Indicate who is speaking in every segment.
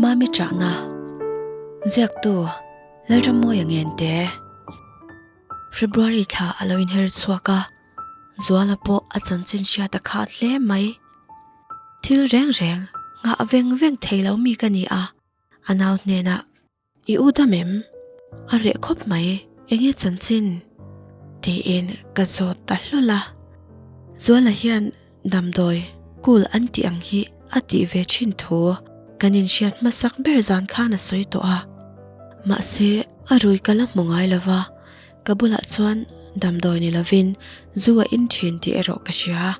Speaker 1: Mami Chahna Ziaktu Lalrammawia Ngente February thla a lo inher chhuak a, Zuala pawh a chanchin hriat a khat hle mai. Thil reng reng nghah veng veng thei lo mi ka ni a, a nau hnenah I u dam em? A reh khawp mai, enge chanchin? Tiin ka zawt ta hlawl a. Zuala hian damdawi kul an tih ang hi a tih ve thin thu kan inhriat hmasak ber zan khan a sawi tawh a. Mahse, a rui ka la hmu ngai lo va, ka bulah chuan damdawi ni lovin zu a in thin tih erawh ka hria.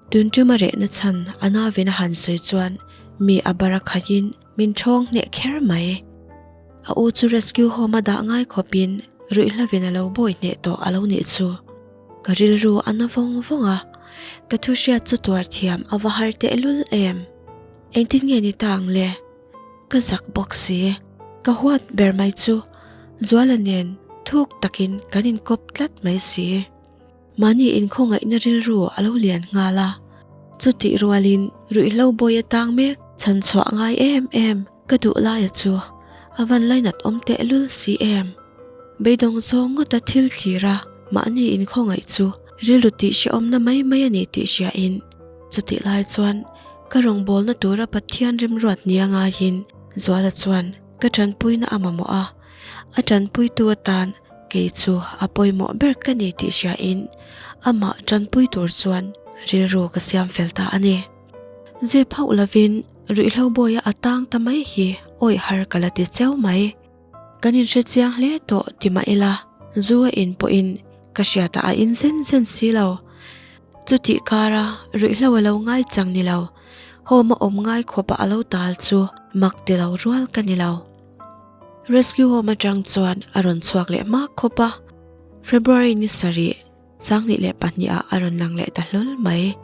Speaker 1: Tun ṭuma rehna chhan a nauvin a han sawi chuan mi a bar a khaihin Min ṭhawng hneh kher mai. A u chu rescue home a dah ngai khawpin ruihhlovin a lo bawi hneh tawh a lo nih chu. Ka rilru a na vawng vawng a, ka thu hriat chu tuar thiam a va har tehlul em. Engtin nge ni ta ang le? Ka zak bawk si. Ka huat ber mai chu Zuala nen thuk takin kan inkawp tlat mai si. Mahni inkhawngaihna rilru a lo lian nghal a, chutih rualin ruihhlo bawi atang mek chhan chhuah ngai em em ka duh laia chu a van lainat awm tehlul si em. Beidawng zawng ngawta thil thlir a mahni inkhawngaih chu rilru tih hrehawmna mai mai a ni tih hriain chutih lai chuan ka rawngbawlna tura Pathian remruat nia ngaiin Zuala chuan ka tanpuina a mamawh a, a tanpuitu atan Kei chu a pawimawh ber ka ni tih hriain amah tanpui tur chuan rilru ka siam fel ta a ni. Zep hauh lovin ruihhlo bawia a tang ta mai hi awih har ka la ti cheu mai. Kan inhre chiang hle tawh ti mah ila zu a in pawhin ka hriatah a in zen zen si lo. Chutih kara ruihhlo a lo ngai chang ni lo, home a awm ngai khawpa a lo tal chu mak ti lo rual ka ni lo. Rescue Home atang chuan a rawn chhuak leh hma khawp a, February ni sarih, 2002 ah a rawn lang leh ta hlawl mai.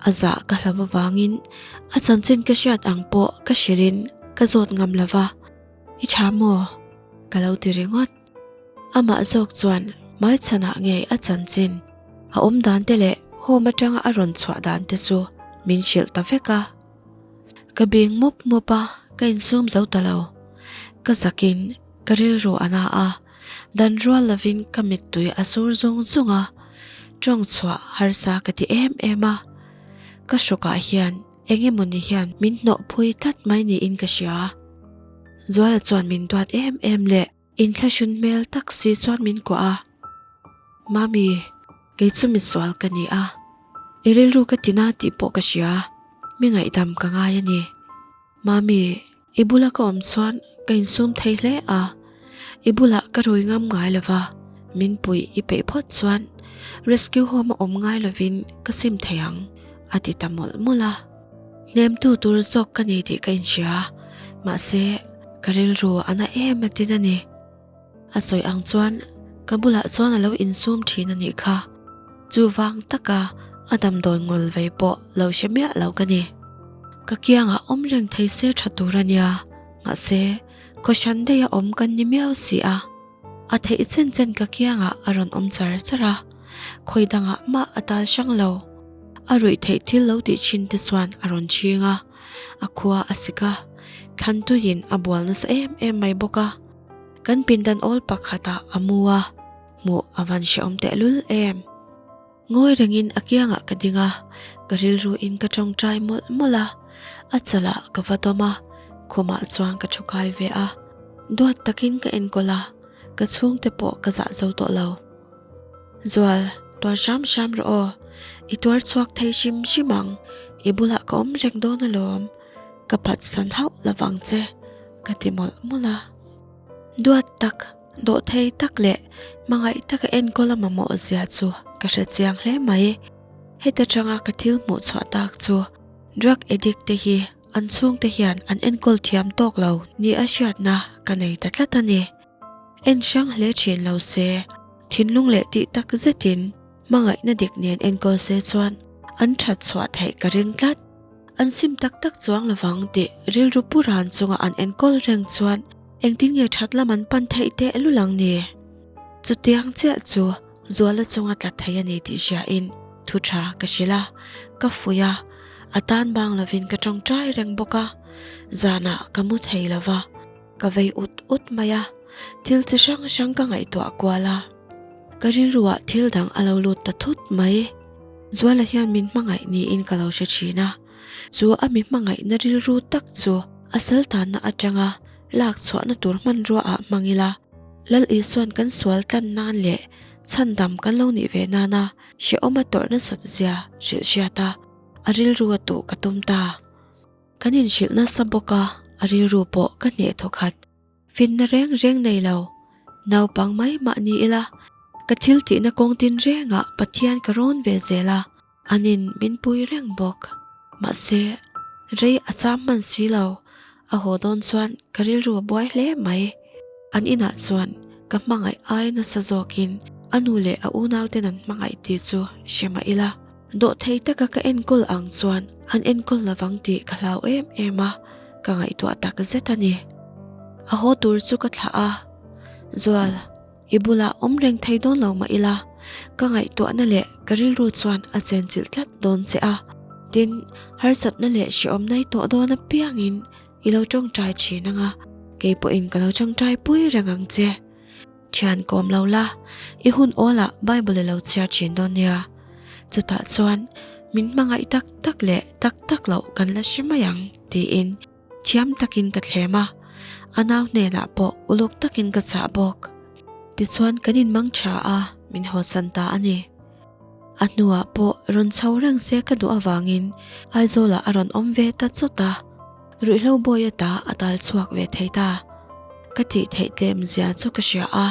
Speaker 1: A zah ka hlau avangin a chanchin ka hriat ang pawh ka hrilhin ka zawt ngam lo va, I tha maw? Ka lo ti ringawt. Amah zawk chuan hmaichhanah ngei a chanchin, a awm dan te leh home atanga a rawn chhuah dan te chu min hrilh ta vek a. Ka bing mup mup a, ka insum zo ta lo. Ka zakin ka rilru a na a, dan rual lovin ka mittui a sur zung zung a, tawng chhuah harsa ka ti em em a. Ka hrukah hian eng emawni hian min hnawh phui tlat mai niin ka hria. Zuala chuan min duat em em leh inthlahrun hmel tak si chuan min kuah a, Mami, kei chu misual ka ni a, i rilru ka tina tih pawh ka hria, mi ngaihdam ka ngai a ni. Mami, i bula ka awm chuan ka insum thei hle a, i bulah ka rui ngam ngai lo va, min puih i peih phawt chuan rescue home a awm ngai lovin ka sim thei ang, a ti ta mawlh mawlh a. Hnemtu tur zawk ka ni tih ka inhria, mahse ka rilru a na em a tin a ni. A sawi ang chuan ka bulah chuan a lo insum thin a nih kha. Chuvang taka a damdawi ngawl vei pawh lo hre miah lo ka ni. Ka kiangah awm reng thei se tha tur a nia, mahse khawhran daih a awm kan ni miau si a. A theih chen chen ka kiangah a rawn awm char char a, khawi dangah mah a tal hrang lo. A ruih theih thil lo tih thin te chuan a rawn chhing a, a khua a sik a, thlantuiin a bual nasa em em mai bawk a. Kan pindan awl pakhatah a mu a, hmuh a van hrehawm tehlul em. Ngawi rengin a kiangah ka ding a, ka rilruin ka tawngtai mawlh mawlh a, a chalah ka va dawm a, khumah chuan ka thu kai ve a, duat takin ka enkawl a, ka chhungte pawh ka zah zo tawh lo. Zual, tuar hram hram rawh aw, i tuar chhuak thei hrim hrim ang, i bulah ka awm reng dawn alawm, ka phatsan hauh lovang che, ka ti mawlh mawlh a. Duat tak, dawhthei tak leh hmangaih taka enkawl a mamawh zia chu ka hre chiang hle mai. Heta tanga ka thil hmuh chhuah tak chu drug addict te hi an chhungte hian an enkawl thiam tawk lo ni a hriatna ka nei ta tlat a ni. En hrang hle thin lo se, thinlung leh tih tak zetin hmangaihna dik nen enkawl se chuan an that chhuah theih ka ring tlat. An sim tak tak chuang lovang tih rilru pu ran chunga an enkawl reng chuan engtin nge that lam an pan theih teh lul ang ni? Chutiang chiah chu Zuala chunga tla thei a ni tih hriain thu tha ka hrilh a, ka fuih a, a tan bang lovin ka tawngtai reng bawk a. Zanah ka mu thei lo va, ka vei ut ut mai a, thil chi hrang hrang ka ngaihtuah kual a. Ka rilruah thil dang a lo lut ta thut mai. Zuala hian min hmangaih niin ka lo hre thin a, chu a mi hmangaihna rilru tak chu a saltanna atanga lak chhuahna tur hmanrua ah hmang ila, Lal Isuan kan sual tlan nan leh chhandam kan lo nih ve nana hrehawm a tawrh nasat zia hrilh hriat a, a rilru a tuh ka tum ta. Kan inhrilh nasa bawk a, a rilru pawh ka hneh thawkhat. Finna reng reng nei lo, naupang mai mah ni ila, ka thil tihna kawng tin rengah Pathian ka rawn ve zel a, anin min pui reng bawk. Mahse, rei a cham hman si lo, a haw dawn chuan ka rilru a buai hle mai. An inah chuan ka hmangaih ai nasa zawkin a nu leh a unauten an hmangaih tih chu hre mah ila, Dawhthei taka ka enkawl ang chuan an enkawl lovang tih ka hlau em em a, ka ngaihtuah tak zet a ni. A haw tur chu ka thlah a, Zual, i bulah awm reng thei dawn lo mah ila, ka ngaihtuahna leh ka rilru chuan a chenchilh tlat dawn che a. Tin, harsatna leh hrehawm nai tawh dawn apiangin i lo tawngtai thin ang a, kei pawhin ka lo tawngtai pui reng ang che. Thian kawm lo la, i hun awlah Bible i lo chhiar thin dawn nia. Chutah chuan min hmangaih tak tak leh tak tak loh kan la hre mai ang tiin thiam takin ka thlem a, a nau hnenah pawh uluk takin ka chah bawk. Tichuan kan inmang tha a, min hawsan ta a ni. A hnuah pawh rawn chho reng se ka duh avangin Aizawlah a rawn awm ve ta chawt a. Ruihhlo bawi ata a tal chhuak ve thei ta. Ka tih theih tlem zia chu ka hria a,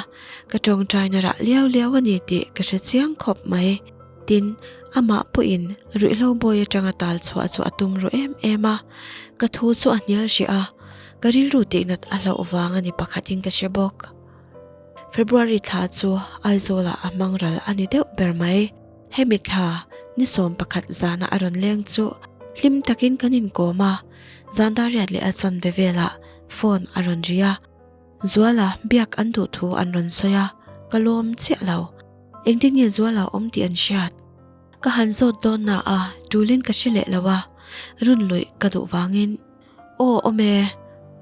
Speaker 1: ka tawngtaina rah liau liau a ni tih ka hre chiang khawp mai. Tin, amah pawhin ruihhlo bawi atanga tal chhuah chu a tum ru em em a, ka thu chu a hnial hrih a, ka rilru tihnat a hlauh vang a ni pakhatin ka hre bawk. February thla chu Aizawlah a hmang ral a ni deuh ber mai. Hemi thla ni 11 zana a rawn leng chu hlim takin kan inkawm a, zan dariat leh a chanve velah phone a rawn ri a, Zuala biak an duh thu an rawn sawi a, ka lawm chiah lo. Engtin nge Zuala awm tih an hriat? Ka han zawt dawn na a, tulin ka hre leh lo a, run luih ka duh vangin Aw awm e,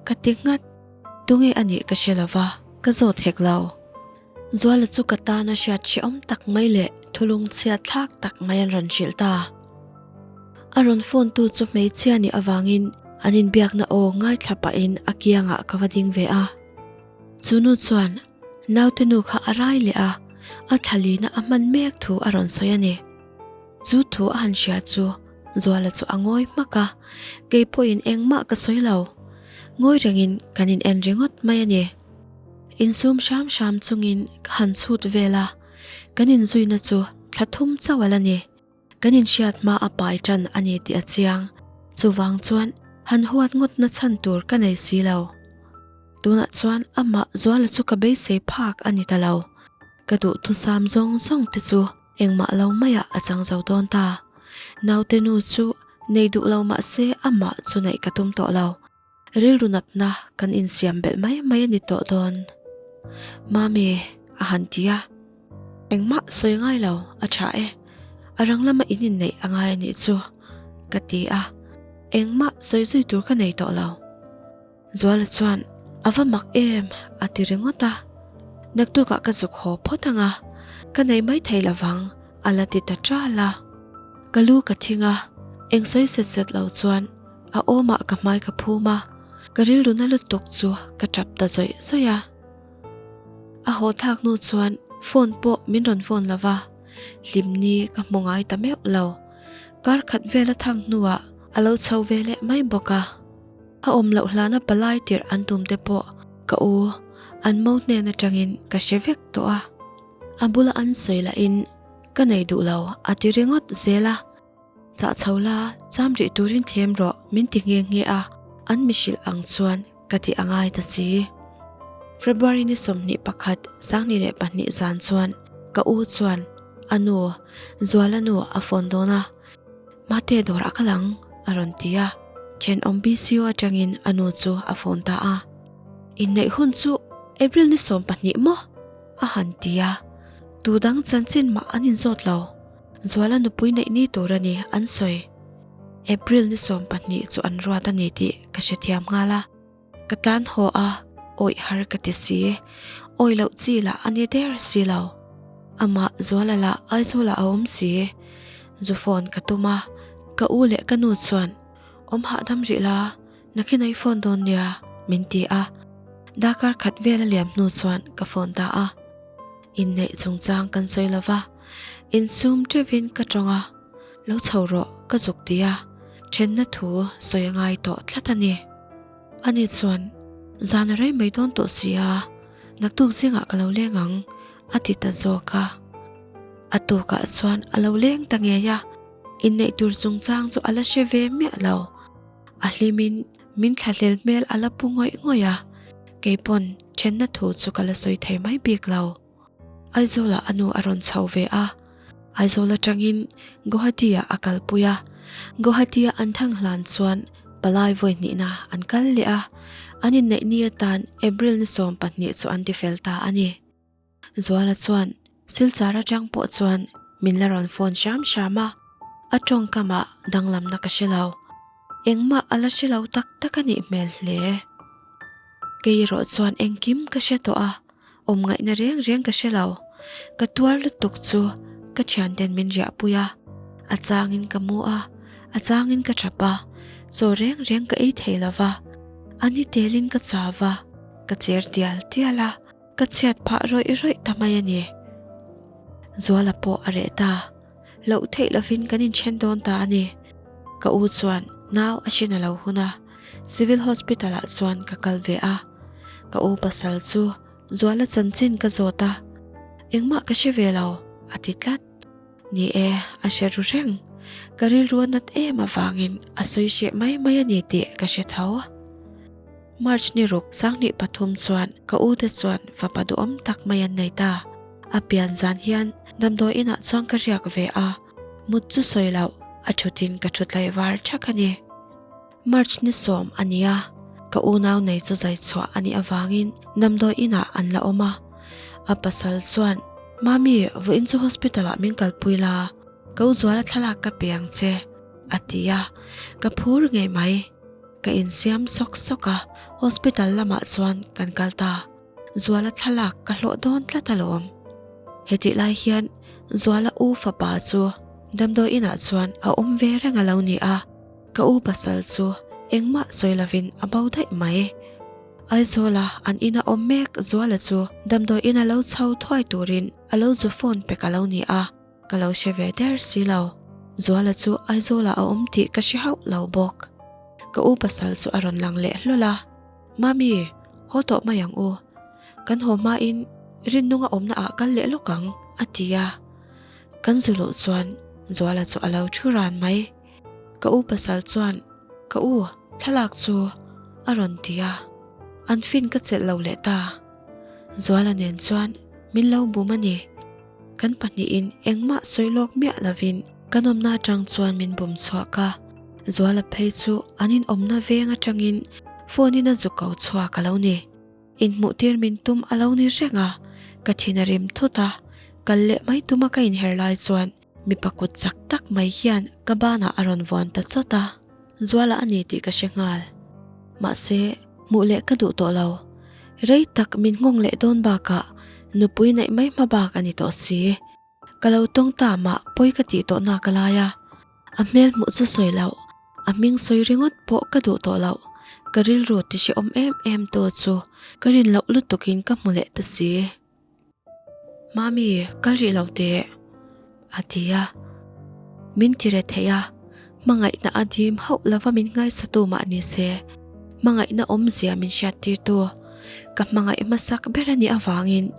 Speaker 1: ka ti nghat. Tunge a nih ka hre lo va, ka zawt hek lo. Zuala chu ka tana hriat hrehawm tak mai leh thulung chhiat thlak tak mai an rawn hrilh ta. A rawn phone tu chu hmeichhia nih avangin an inbiakna aw ngaithla pahin a kiangah ka va ding ve a. Chu nu chuan naute nu kha a rai leh a, a thlalina a hman mek thu a rawn sawi a ni. Chu thu a han hria chu Zuala chu a ngawi hmak a, kei pawhin engmah ka sawi lo. Ngawi rengin kan in en ringawt mai a ni. Insum hram hram chungin ka han chhut vel a, kan inzuina chu thla thum chauh a la ni. Kan inhriat hma a pai tan a ni tih a chiang. Chuvang chuan han huat ngawtna chhan tur ka nei si lo. Tunah chuan amah Zuala chu ka beisei phak a ni ta lo. Ka duhthusam zawng zawng te chu engmah lo maiah a chang zo dawn ta. Naute nu chu nei duh lo mah se amah chu neih ka tum tawh lo. Rilru natna kan insiam belh mai mai a ni tawh dawn. Mami, a han ti a. Engmah sawi ngai lo, a tha e. A rang lama in inneih a ngai a nih chu, ka ti a. Engmah sawi zui tur ka nei tawh lo. Zuala chuan, A va mak em? a ti ringawt a. Naktukah ka zuk haw phawt ang a, ka nei mai thei lovang, a la ti ta ṭal a. Ka lu ka thing a, eng sawi set set lo chuan a awmah ka hmai ka phum a, ka rilru na lutuk chu ka tap ta zawih zawih a. A haw thlak hnu chuan phone pawh min rawn phone lo va, hlimni ka hmu ngai ta meuh lo. Kar khat vel a thang hnuah a lo chho ve leh mai bawk a. A awm loh hlana palai tirh an tum te pawh ka u an mo hnen atangin ka hre vek tawh a. A bula an sawi lahin ka nei duh lo a ti ringawt zel a. Chah chho la, cham rih turin thlem rawh min ti nghe nghe a, an mi hrilh ang chuan ka ti a ngai ta si. February ni 21, 2002 zan chuan ka u chuan a nu, Zuala nu a phone dawn a, Mate dawrah kal ang a rawn ti a, thenawm BCO atangin a nu chu a phone ta a. Inneih hun chu April ni 12 maw? a han ti a, tu dang chanchin mah an inzawt lo. Zuala nupui neih ni tur a ni an sawi. April ni 12 chu an ruat a ni tih ka hrethiam nghal a. Ka tlan haw a, awih har ka ti si. Awih loh chi lah a ni der si lo. Amah Zuala lah Aizawlah a awm si. Zu phone ka tum a, ka u leh ka nu chuan awm hahdam rih la, nakhin a i phone dawn nia min ti a. Darkar khat vel a liam hnu chuan ka phone ta a. Inneih chungchang kan sawi lo va, insum teuhin ka tawng a, lo chho rawh ka zuk ti a, thenna thu sawi a ngai tawh tlat a ni. Ani chuan, Zan a rei mai dawn tawh si a, naktuk zingah ka lo leng ang a ti ta zawk a. A tukah chuan a lo leng ta ngei a, inneih tur chungchang chu a la hre ve miah lo. A hlimin min thlahlel hmel a la pu ngawih ngawih a, kei pawn thenna thu chu ka la sawi thei mai bik lo. Aizawlah a nu a rawn chho ve a, Aizawl atangin Guwahati-ah a kalpui a, Guwahati-a an thang hlan chuan palai vawi hnihna an kal leh a, an inneih ni atan April ni 12 chu an tifel ta a ni. Zuala chuan Silchar atang pawh chuan min la rawn phone hram hram a, a tawngkamah danglamna ka hre lo. Engmah a la hre lo tak tak a nih hmel hle. Kei erawh chuan engkim ka hre tawh a, awm ngaihna reng reng ka hre lo. Ka tuar lutuk chu ka thianten min riahpui a, a changin ka mu a, a changin ka thap a, chaw reng reng ka ei thei lo va, a ni telin ka chau va, ka cher tial tial a. Ka chhiat phah rawih rawih ta mai a ni. Zuala pawh a reh ta. Loh theih lovin kan inthen dawn ta a ni. Ka u chuan nau a hrin a lo hun a, Civil Hospital ah chuan ka kal ve a. Ka u pasal chu Zuala chanchin ka zawt a, engmah ka hre ve lo a ti tlat. Ni e, a hre ru reng. Ka rilru a nat em avangin a sawi hreh mai mai a ni tih ka hre tho. March ni ruk 2003 chuan ka u te chuan fapa duhawm tak mai an nei ta. A pian zan hian damdawi inah chuan ka riak ve a, mut chu sawi loh a thutin ka thu tlai var thak a ni. March ni 10 a ni a, ka unau nei chu zai chhuah a nih avangin damdawi inah an la awm a. A pasal chuan, Mami, vawiin chu hospital ah min kalpui la, ka u Zuala thlalak ka pe ang che, a ti a, ka phur ngei mai. Ka insiam sawk sawk a, hospital lamah chuan kan kal ta. Zuala thlalak ka hlawh dawn tlat alawm. Hetih lai hian Zuala u fapa chu damdawi inah chuan a awm ve reng a lo ni a, ka u pasal chu engmah sawi lovin a bo daih mai. Aizawla an ina awm mek Zuala chu damdawi ina lo chho thuai turin a lo zu phone pek a lo ni a. Ka lo hre ve der si lo. Zuala chu Aizawlah a awm tih ka hre hauh lo bawk. Ka u pasal chu a rawn lang leh hlawl a, Mami, haw tawh mai ang u. Kan haw hmain Rinnunga awmna ah kal leh lawk ang, a ti a. Kan zu luh chuan Zuala chu a lo thu ran mai. Ka u pasal chuan, Ka u, thlalak chu, a rawn ti a. An fin ka chelh lo leh ta. Zuala nen chuan min lo bum a ni. Kan pahnihin engmah sawi lawk miah lovin kan awmna atang chuan min bum chhuak a, Zuala phei chu an inawmna veng atangin phone in a zu ko chhuak a lo ni. Inhmuh tir min tum a lo ni reng a, ka thin a rim thut a, kal leh mai tuma ka inher lai chuan mipa kut chak tak mai hian ka banah a rawn vuan ta chawt a, Zuala a ni tih ka hre nghal. Mahse, hmuh leh ka duh tawh lo. Rei tak min nghawng leh dawn bakah nupui neih mai hma bak a ni tawh si. Ka lo tawng ta mah pawi ka tih tawh nak a lai a. A hmel hmuh chu sawi loh, a hming sawi ringawt pawh ka duh tawh loh. Ka rilru ti hrehawm em em tu chu ka rin loh lutukin ka hmu leh ta si. Mami, kal rih lo teh, a ti a. Min ti re thei a, hmangaihna a dim hauh lova min ngaisatu mah ni se, hmangaihna awmzia min hriattirtu, ka hmangaih hmasak ber a nih avangin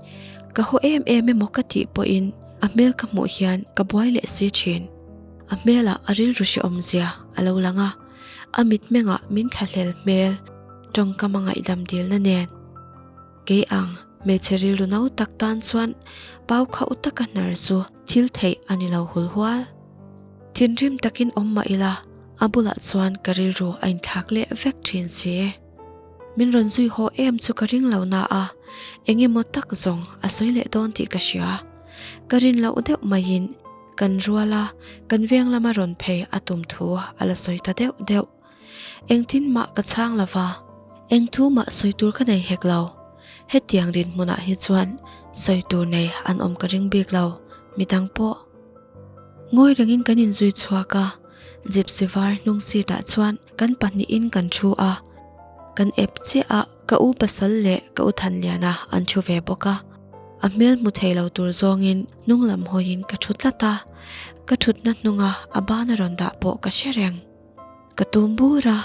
Speaker 1: ka haw em em emaw ka tih pawhin a hmel ka hmuh hian ka buai leh si thin. A hmelah a rilru hrehawmzia a lo lang a, a mitmengah min thlahlel hmel, tawngkam a ngaihdam dilna nen. Kei ang, hmeichhe rilru no tak tan chuan pau khauh taka hnar chu thil theih a ni lo hul hual. Thinrim takin awm mah ila, a bulah chuan ka rilru a inthlak leh vek thin si. Min rawn zui haw em chu ka ring lo na a, eng emaw tak zawng a sawi leh dawn tih ka hria. Ka rin loh deuh maiin. Kan rual a, kan veng lama rawn phei a tum thu a la sawi ta deuh deuh. Engtin mah ka chhang lo va, eng thu mah sawi tur ka nei hek lo. Hetiang dinhmunah hi chuan sawi tur nei an awm ka ring bik lo, midang pawh. Ngawi rengin kan inzui chhuak a, gypsy var hnung seat ah chuan kan pahnihin kan thu a, kan ep chiah a ka u pasal leh ka u Thanliana an thu ve bawk a, a hmel hmu thei lo tur zawngin hnung lam hawiin ka thu tlat a, ka thutna hnunga a ban a rawn dah pawh ka hre reng. Ka tum bur a,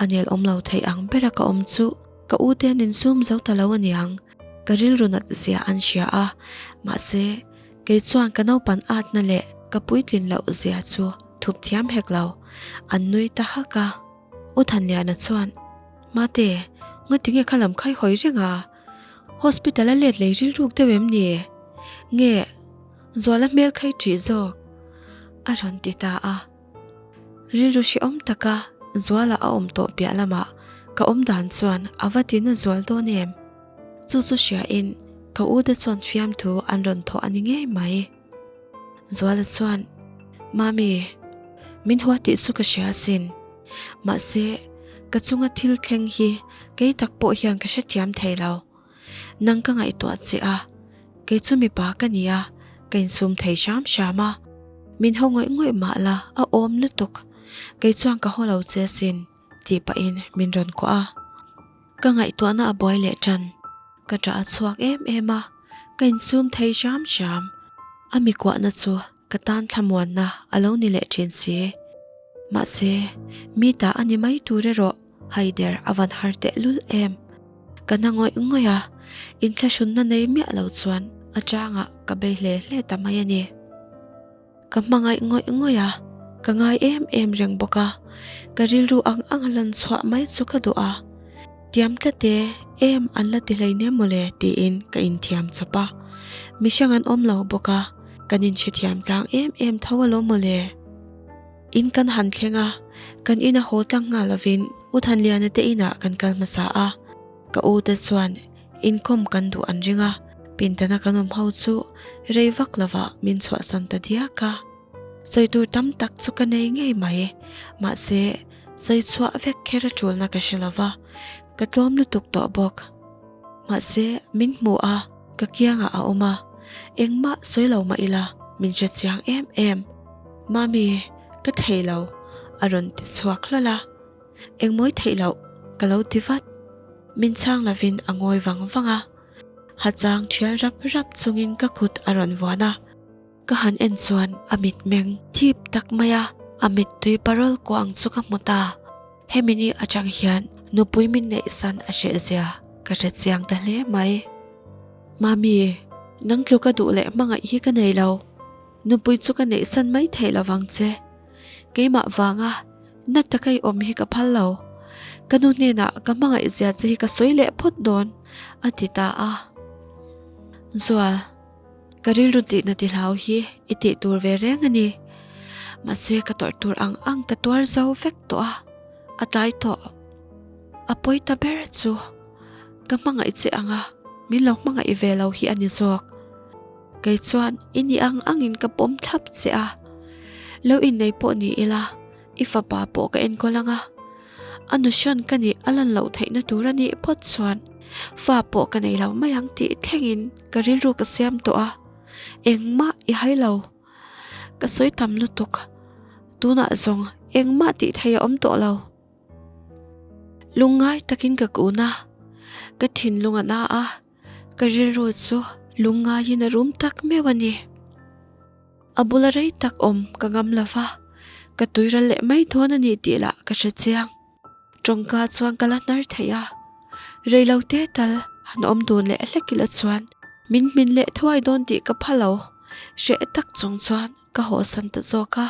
Speaker 1: a nel awm lo thei ang bera ka awm chu ka u te an insum zo ta lo aniang, ka rilru nat zia an hria a, mahse kei chuan ka naupan atna leh ka puitlin loh zia chu thup thiam hek lo, an nui ta hak a. U Thanliana chuan, Mate, ngatinge kha lam khai hawi reng a? Hospital a let lei rilruk deuh em ni? Nge Zuala hmel khai ṭih zawk? A rawn ti ta a. Rilru hrehawm taka Zuala a awm tawh piah lamah ka awm dan chuan a va tina zual dawn em? Chu chu hriain ka u te chuan fiamthu an rawn thawh a ni ngei mai. Zuala chuan, Mami, min hua tih chu ka hria asin. Mahse, ka chunga thil thleng hi kei tak pawh hian ka hrethiam thei lo. Nang ka ngaihtuah che a, kei chu mipa ka ni a, ka insum thei hram hram a. Min haw ngawih ngawih mah la, a awm lutuk. Kei chuan ka haw lo che asin, tih pahin min rawn kuah a. Ka ngaihtuahna a buai leh ṭan. Ka ṭah a chhuak em em a, ka insum thei hram hram. A mi kuahna chu ka tan thlamuanna a lo ni leh ṭhin si. Mahse, mi ta a ni mai tur erawh haider a van har tehlul em. Ka na ngawih ngawih a, inthlahrunna nei miah lo chuan a changah ka bei hle hle ta mai a ni. Ka hmangaih ngawih ngawih a, ka ngai em em reng bawk a, ka rilru ang ang a lan chhuah mai chu ka duh a. Tiam tlat e, em an la ti hleinem mawle tiin ka inthiam chawp a. Mihring an awm lo bawk a, kan inhrethiam tlang em em tho alawm mawle. In kan han thleng a, kan ina haw tlang nghal lovin U Thanliana te inah kan kal hmasa a, ka u te chuan inkhawm kan duh an ring a, pintana kan awm ho chu rei vak lovah min chhuahsan ta diak a. Sawi tur tam tak chu ka nei ngei mai, mahse sawi chhuah vek kher a tulna ka hre lova, ka tlawm lutuk tawh bawk. Mahse min hmu a, ka kiangah a awm a, engmah sawi lo mah ila min hre chiang em em. Mami, ka thei lo, a rawn ti chhuak hlawl a. Engmawi theih loh, ka lo ti vat. Min chhang lovin a ngawi vang vang a. Hachang thial rap rap chungin ka kut a rawn vuan a. Ka han en chuan a mitmeng thip tak mai a, a mittui parawl kuang chu ka hmu ta. Hemi ni atang hian nupui min neih san a hreh zia ka hre chiang ta hle mai. Mami, nang tluka duh leh hmangaih hi ka nei lo. Nupui chu ka neih san mai theih lo vang che. Keimah vanga na taka i awm hi ka phal lo. Ka nu hnenah ka hmangaih zia che hi ka sawi leh phawt dawn, a ti ta a. Zual, ka rilru tihna ti hlau hi i tih tur ve reng a ni. Mahse ka tawrh tur ang ang ka tuar zo vek tawh a, a tlai tawh. A pawi ta ber chu ka hmangaih che ang a, min lo hmangaih ve lo hi a ni zawk. Kei chuan i ni ang angin ka pawm thlap che a, lo innei pawh ni ila i fapa pawh ka enkawl ang a, a nuhrawn ka nih a lan loh theihna tur a nih phawt chuan fa pawh ka nei lo mai ang tih thlengin ka rilru ka siam tawh a, engmah i hai lo. Ka sawi tam lutuk, tunah zawng engmah tih theih a awm tawh lo. Lungngai takin ka kun a, ka thinlung a na a. Ka rilru chu lungngaiin a rum tak meuh a ni. A bula rei tak awm ka ngam lo va, ka tuiral leh mai dawn a ni tih lah ka hre chiang. Tawngka chuan ka la hnar theih a, rei lo te tal han awm dun leh hlek ila chuan min hmin leh thuai dawn tih ka pha lo. Hreh tak chung chuan ka hawhsan ta zawk a.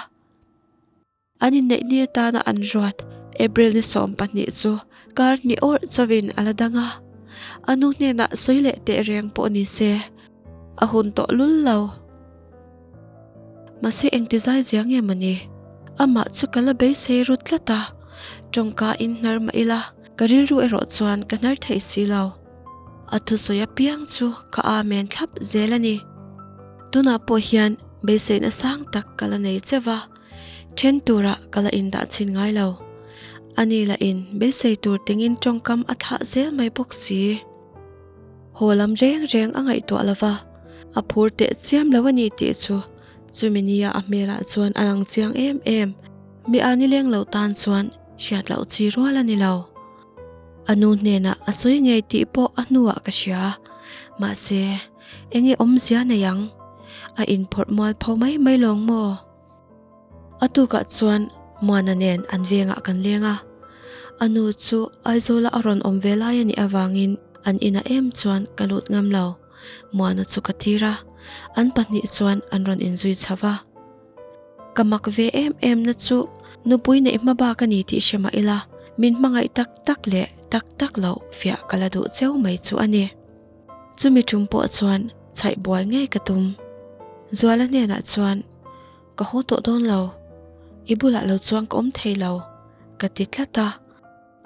Speaker 1: An inneih ni atana an ruat April ni 12 chu kar hnih awrh chauhin a la dang a, a nu hnenah sawi leh teh reng pawh ni se a hun tawh lul lo. Mahse engti zai zia nge maw ni? Amah chu ka la beisei ru tlat a, tawngka in hnar mah ila ka rilru erawh chuan ka hnar thei si lo. A thusawi apiang chu ka amen thlap zel a ni. Tunah pawh hian. Beiseina sang tak ka la nei che va, then tura ka la indah chhin ngai lo. Ani lah in beisei tur tingin tawngkam a thlah zel mai bawk si. Haw lam reng reng a ngaihtuah lo va, a phur teh chiam lo a ni tih chu chumi nia a hmelah chuan a lang chiang em em. Mi a nileng lo tan chuan hriat loh chi rual a ni lo. A nu hnenah a sawi ngei tih pawh a hnuah ka hria. Mahse, enge awmzia nei ang? A inphawrh mual pho mai mai lawng maw? A tukah chuan Muana nen an vengah kan leng a. A nu chu Aizawla a rawn awm ve lai a nih avangin an inah em chuan ka lut ngam lo. Muana chu ka tir a, an pahnih chuan an rawn inzui chho va. Ka mak ve em em na chu nupui neih hma bak a ni tih hre mah ila, min hmangaih tak tak leh tak tak loh fiah ka la duh cheu mai chu a ni. Chumi tum pawh chuan chhaih buai ngei ka tum. Zuala hnenah chuan ka haw tawh dawn lo, i bulah lo chuan ka awm thei lo, ka ti tlat a.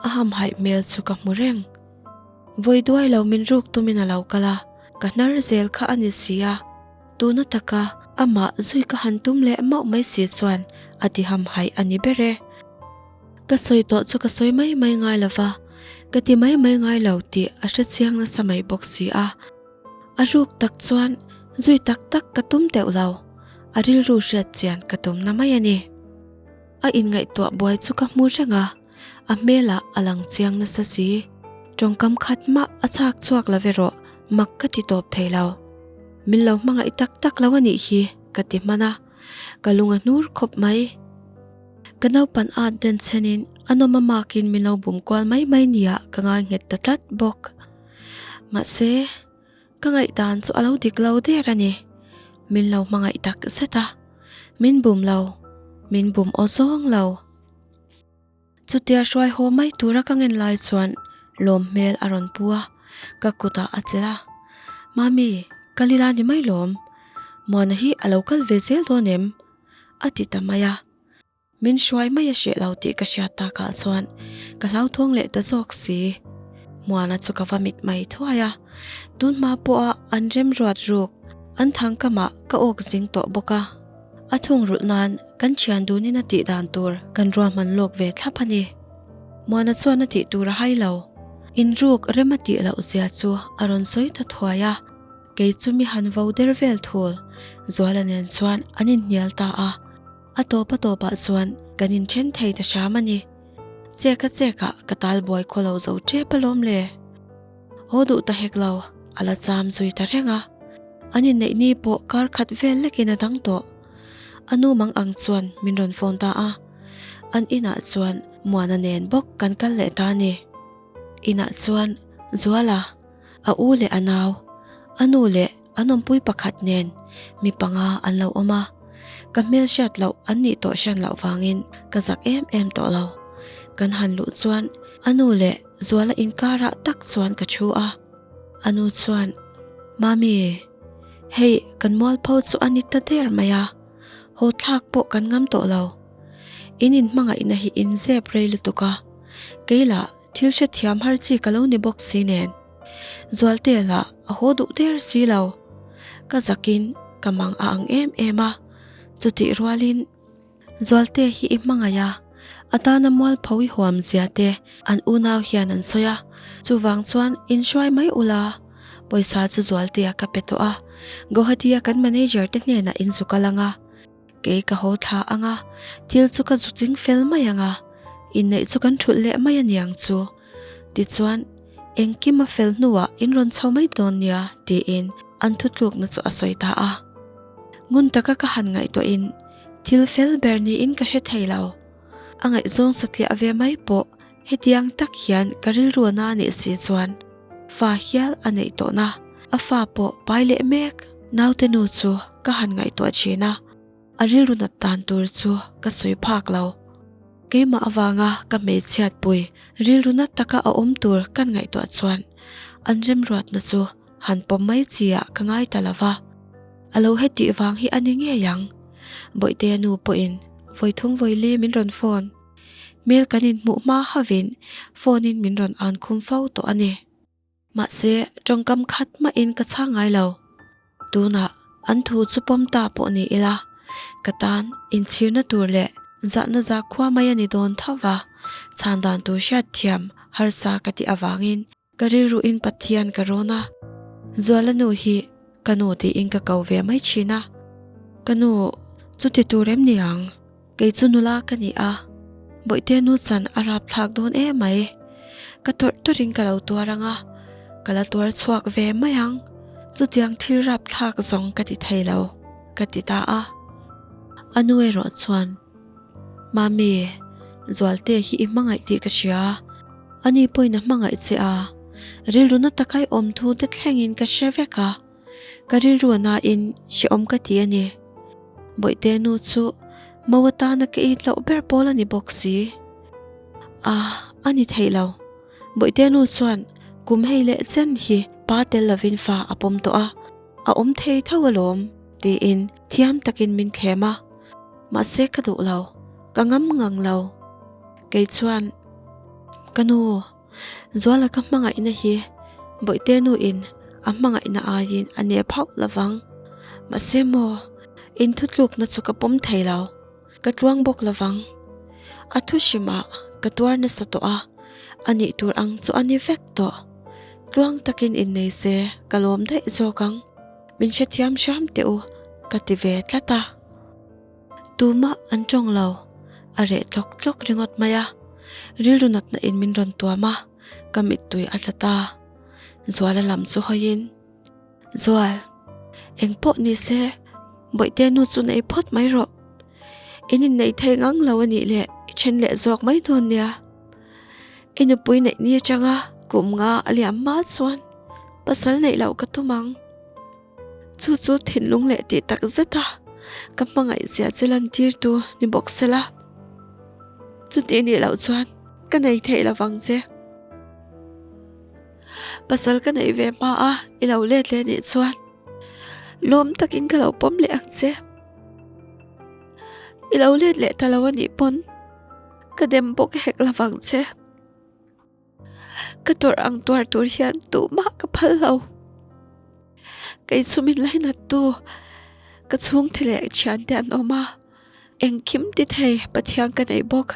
Speaker 1: A hamhaih hmel chu ka hmu reng. Vawi duai lo min ruk tumin a lo kal a, ka hnar zel kha a ni si a. Tuna taka amah zui ka han tum leh mauh mai si chuan a ti hamhaih a ni ber e. Ka sawi tawh chu ka sawi mai mai ngai lo va, ka ti mai mai ngai lo tih a hre chiang nasa mai bawk si a. A ruk tak chuan zui tak tak ka tum deuh lo, a rilru hriat chian ka tumna mai a ni. A inngaihtuah buai chu ka hmu reng a, a hmelah a lang chiang nasa si. Tawngkam khat mah a chhak chhuak lo erawh mak ka ti tawp thei lo. Min lo hmangaih tak tak lo a nih hi ka ti hman a, ka lung a hnur khawp mai. Ka naupan at den chhenin a nawm a makin min lo bum kual mai mai nia ka ngai nghet ta tlat bawk. Mahse. Ka ngaihdan chu a lo dik lo der a ni. Min lo hmangaih tak zet a. Min bum lo. Min bum aw zawng lo. Chutia hruai haw mai tura ka ngen lai chuan lawm hmel a rawn pu a, ka kutah a chelh a. Mami, kal ila ni mai lawm. Muana hi a lo kal ve zel dawn em? A ti ta mai a. Min hruai mai a hreh lo tih ka hriat takah chuan ka hlauthawng leh ta zawk si. Muana chu ka va mit mai thuai a, tun hma pawha an remruat ruk an thangkamah ka awk zing tawh bawk a. A thungrulh nan kan thian dunin a tih dan tur kan ruahman lawk ve thlap a ni. Muana chuan a tih tur a hai lo. Inruk rem a tih loh zia chu a rawn sawi ta thuai a, kei chu mi han vo der vel thul Zuala nen chuan an inhnial ta a. A tawp a tawpah chuan kan inthen thei ta hram a ni. Chek a chekah ka tal buai khaw lo zo tep alawm le. Haw duh ta hek lo, a la cham zui ta reng a. An inneih ni pawh kar khat vel lekin a dang tawh. A nu mang ang chuan min rawn phone ta a. An inah chuan Muana nen bawk kan kal leh ta a ni. Inah chuan Zuala, a u leh a nau, a nu leh An awmpui pakhat nen mi panga an lo awm a, ka hmel hriat loh an nih tawh hriat loh vangin ka zak em em tawh lo. Kan han luh chuan a nu leh Zuala inkarah tak chuan ka thu a. A nu chuan, Mami, hei kan mualpho chu a ni ta der mai a, haw thlak pawh kan ngam tawh lo. In inhmangaihna hi in zep rei lutuk a, kei lah thil hrethiam har chi ka lo ni bawk si nen. Zualte lah a haw duh der si lo. Ka zakin ka mang a ang em em a, chutih rualin Zualte hi i hmangaih a, a tana mualpho i huam zia te an unau hian an sawi a, chuvang chuan inhruai mai ula, pawisa chu Zualtea ka pe tawh a, Guwahati a kan manager te hnenah in zu kal ang a. Kei ka haw thla ang a, thil chu ka zu ching fel mai ang a, inneih chu kan thulh leh mai a niang chu. Tichuan, engkim a fel hnuah in rawn chho mai dawn nia tiin an thutlukna chu a sawi ta a. Ngun taka ka han ngaihtuahin thil fel ber niin ka hre thei lo. A ngaihzawng satliah ve mai pawh hetiang tak hian ka rilru a na nih si chuan fa hial a neih tawhna a fa pawh pai leh mek naute nu chu ka han ngaihtuah thin a. A rilru nat dan tur chu ka sawi phak lo. Keimah avanga ka hmeichhiat pui rilru nat taka a awm tur kan ngaihtuah chuan an remruatna chu han pawm mai chi ah ka ngai ta lo va. A lo hetih vang hi a ni ngei ang. Bawihtea nu pawhin vawi thum vawi li min rawn phone. Hmel kan inhmuh hma hauhin phone in min rawn an khum fo tawh a ni. Mahse, tawngkam khat mahin ka chhang ngai lo. Tunah. An thu chu pawm ta pawh ni ila, ka tan inchhirna tur leh zahna zakhua mai a ni dawn tho va, chhan dan tur hriat thiam harsa ka tih avangin ka rilruin Pathian ka rawn a. Zuala nu hi ka nu tiin ka ko ve mai thin a, Ka nu, chuti tur em ni ang? Kei chu nula ka ni a, Bawihte nu chan a rap thlak dawn em mai. Ka tawrh tawrhin ka lo tuar ang a, ka la tuar chhuak ve mai ang. Chutiang thil rap thlak zawng ka ti thei lo, ka ti ta a. A nu erawh chuan, Mami, Zualte hi i hmangaih tih ka hria. Ani pawhin a hmangaih che a, rilru na taka i awm thu te thlengin ka hre vek a. Ka rilru a nain hrehawm ka ti a ni. Bawihte nu chu mo atana ka it loh ber pawl a ni bawk si. A, a ni theih lo. Bawihte nu chuan kum hei leh chen hi pa tel lovin fa a pawm tawh a, a awm thei tho alawm tiin thiam takin min thlem a. Mahse ka duh lo, ka ngam ngang lo. Kei chuan, Ka nu, Zuala ka hmangaihna hi Bawihte nu in a hmangaihna aiin a nep hauh lovang. Mahse maw, in thutlukna chu ka pawm thei lo, ka tluang bawk lovang. A thu hrimah ka tuar nasa tawh a, a nih tur ang chu a ni vek tawh. Tluang takin innei se ka lawm daih zawk ang, min hrethiam hram teh u ka ti ve tlat a. Tumah an tawng lo, a reh tlawk tlawk ringawt mai a. Rilru natna in min rawn tuam a, ka mittui a tla ta. Zuala lam chu hawiin, Zual, eng pawh ni se, Bawihte nu chu nei phawt mai rawh. In inneih thei ngang lo a nih leh i then leh zawk mai dawn nia. I nupui neih ni atanga kum nga a liam hma chuan pasal neih loh ka tum ang. Chu chu thinlung leh tih tak zet a, ka hmangaih zia che lantirtu ni bawk se la. Chuti nih loh chuan ka nei theih lo vang che. Pasal ka neih ve hma a i lo let leh nih chuan lawm takin ka lo pawm leh ang che. I lo let leh ta lo a nih pawn ka dem bawk hek lo vang che. Ka tawrh ang tuar tur hian tuhmah ka phal lo. Kei chu min lainat tu ka chhungte leh thiante an awm a, engkim ti thei Pathian ka nei bawk.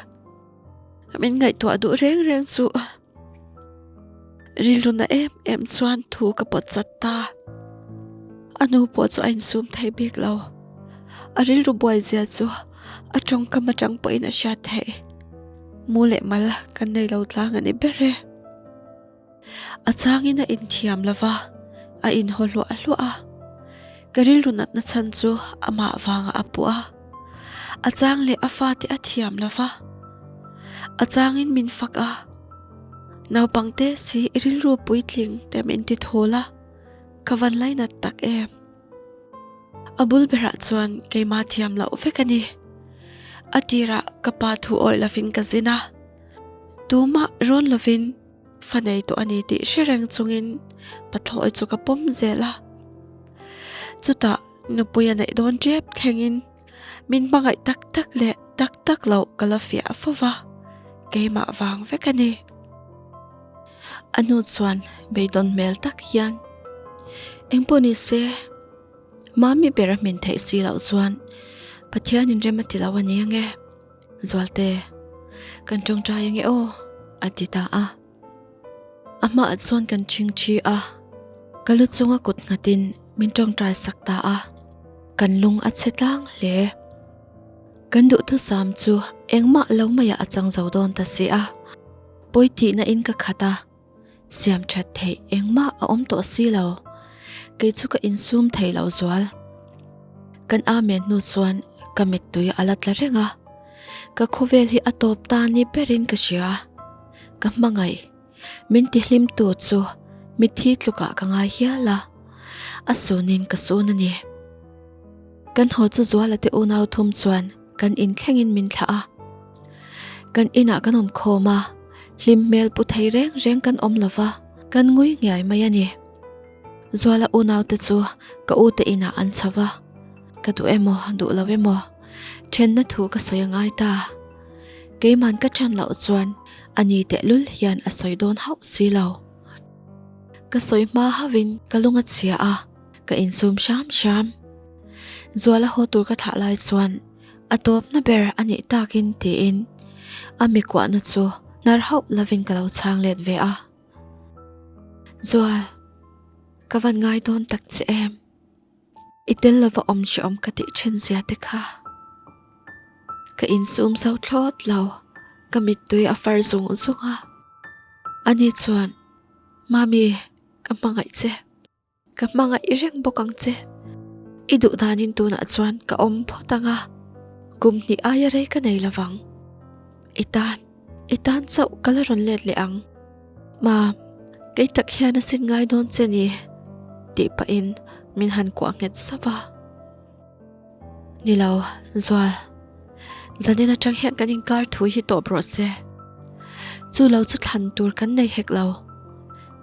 Speaker 1: Min ngaihtuah duh reng reng chu rilru na em em chuan thu ka pawt chat ta. A nu pawh chu a insum thei bik lo. A rilru buai zia chu a tawngkam atang pawhin a hriat theih. Mu leh mal kan nei lo tlang a ni ber e. A changin a inthiam lo va, a inhaw hluah hluah a. Ka rilru natna chhan chu amah vangah a puh a. A chang leh a fate a thiam lo va, a changin min fak a. Naupangte si i rilru puitling te min ti thawl a, ka van lainat tak em. A bul berah chuan keimah thiam loh vek a ni. A tirah ka pa thu awih lovin ka zin a, tumah rawn lovin fa nei tawh a ni tih hre reng chungin pathlawi chu ka pawm zel a. Chutah nupui a neih dawn tep thlengin min hmangaih tak tak leh tak tak loh ka la fiah fo va, keimah vang vek a ni. A nu chuan beidawn hmel tak hian, Engpawh ni se, Mami ber a hmin theih si loh chuan Pathianin rem a ti lo a ni ange, Zualte, kan tawngtai ange aw, a ti ta a. A hmaah chuan kan chhing thi a, ka lu chunga kut nghatin min tawngtai sak ta a, kan lung a chhe tlang hle. Kan duhthusam chu engmah lo maiah a chang zo dawn ta si a. Pawi tihna in ka khat a, siam that theih engmah a awm tawh si lo, kei chu ka insum thei lo zual. Kan amen hnu chuan ka mittui a la tla reng a, ka khawvel hi a tawp ta ni berin ka hria, ka hmangaih min tihlim tu chu mitthi tlukah ka ngai hial a, a sunin ka sun a ni. Kan haw chu Zuala te unau thum chuan kan inthlengin min thlah a. Kan inah kan awm khawm a, hlim hmel pu thei reng reng kan awm lo va, kan ngui nghiai mai a ni. Zuala unaute chu ka ute inah an chho va, ka duh emaw duh lo emaw thenna thu ka sawi a ngai ta. Keiman ka chan loh chuan a ni tehlul hian a sawi dawn hauh si lo. Ka sawi hma hauhin ka lung a chhia a, ka insum hram hram. Zuala haw tur ka thlah lai chuan a tawpna ber a nih takin tiin a mi kuahna chu hnar hauh lovin ka lo chhang let ve a. Zual, ka van ngai dawn tak che em? I tel lova awm hrehawm ka tih thin zia te kha. Ka insum zo thlawt lo, ka mittui a far zung zung a. Ani chuan, Mami, ka hmangaih che. Ka hmangaih reng bawk ang che. I duh danin tunah chuan ka awm phawt ang a, kum hnih aia rei ka nei lovang. I tan, i tan chauh ka la rawn let leh ang. Mam, kei tak hian a sin ngai dawn che ni, tih pahin min han kuah nghet sap a. Ni lo, Zual. Zanin atang hian kan inkar thu hi tawp rawh se. Chu lo chu thlan tur kan nei hek lo.